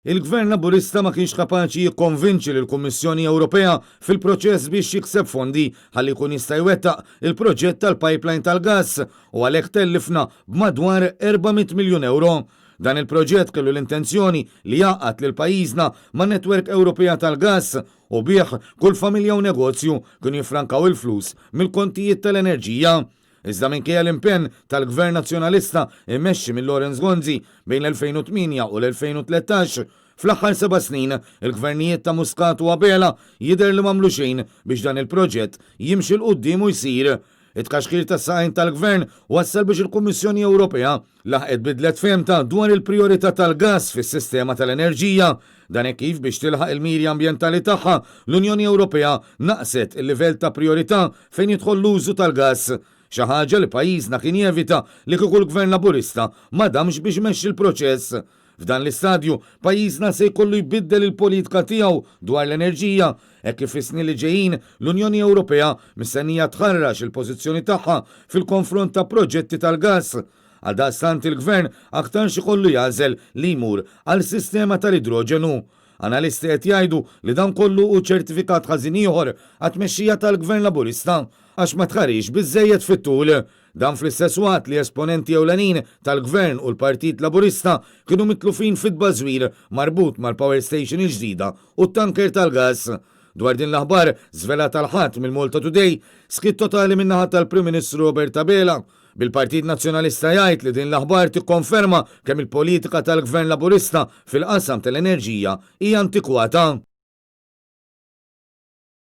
Il-Gvern Laburista ma kienx kapaċi jikkonvinċi lill-Kummissjoni Ewropea fil-proċess biex jikseb fondi ħalli jkun jista' jwettaq il-proġett tal-pipeline tal-gass u għalhekk tellifna b'madwar 400 miljun ewro. Dan il-proġett kellu l-intenzjoni li jgħaqqad lil pajjiżna man-netwerk Ewropea tal-gass u bih kull familja u negozju kienu jiffrankaw il-flus mill-kontijiet tal-enerġija. Iżda minkejja l-impenn tal-Gvern Nazzjonalista mmexxi minn Lawrence Gonzi bejn l-2008 u l-2013, fl-aħħar seba' snin il-Gvernijiet ta' Muscat u Abela jidher li m'għamlu xejn biex dan il-proġett jimxi 'l quddiem u jsir. It-tkaxkir tas-saqajn tal-Gvern wassal biex il-Kummissjoni Ewropea laħqet bidlet fehmtha dwar il-prijorità tal-gass fis-sistema tal-enerġija. Dan hekk kif biex tilħaq il-miri ambjentali tagħha, l-Unjoni Ewropea naqqset il-livell ta' prijorità fejn jidħol l-użu tal-gass. Xi ħaġa li pajjiżna kien jevita li kieku l-Gvern Laburista ma damx biex imexxi l-proċess. F'dan l-istadju, pajjiżna se jkollu jbiddel il-politika tiegħu dwar l-enerġija, hekk kif fis-snin li ġejjin l-Unjoni Ewropea mistennija tħarrax il-pożizzjoni tagħha fil-konfront ta' proġetti tal-gass. Għaldaqstant il-Gvern aktarx ikollu jagħżel li jmur għal sistema tal-idroġenu. Analisti qed jgħidu li dan kollu hu ċertifikat ħażin ieħor għat-tmexxija tal-Gvern Laburista għax ma tħarisx biżżejjed fit-tul. Dan fl-istess waqt li esponenti ewlenin tal-Gvern u l-Partit Laburista kienu mitlufin fi tbażwir marbut mal-power station il-ġdida u t-tanker tal-gass. Dwar din l-aħbar, żvelata l-Ħadd mill-Malta Today, skiet totali min-naħa tal-Prim Ministru Robert Abela, bil-Partit Nazzjonalista jgħid li din l-aħbar tikkonferma kemm il-politika tal-Gvern Laburista fil-qasam tal-enerġija hija antikwata.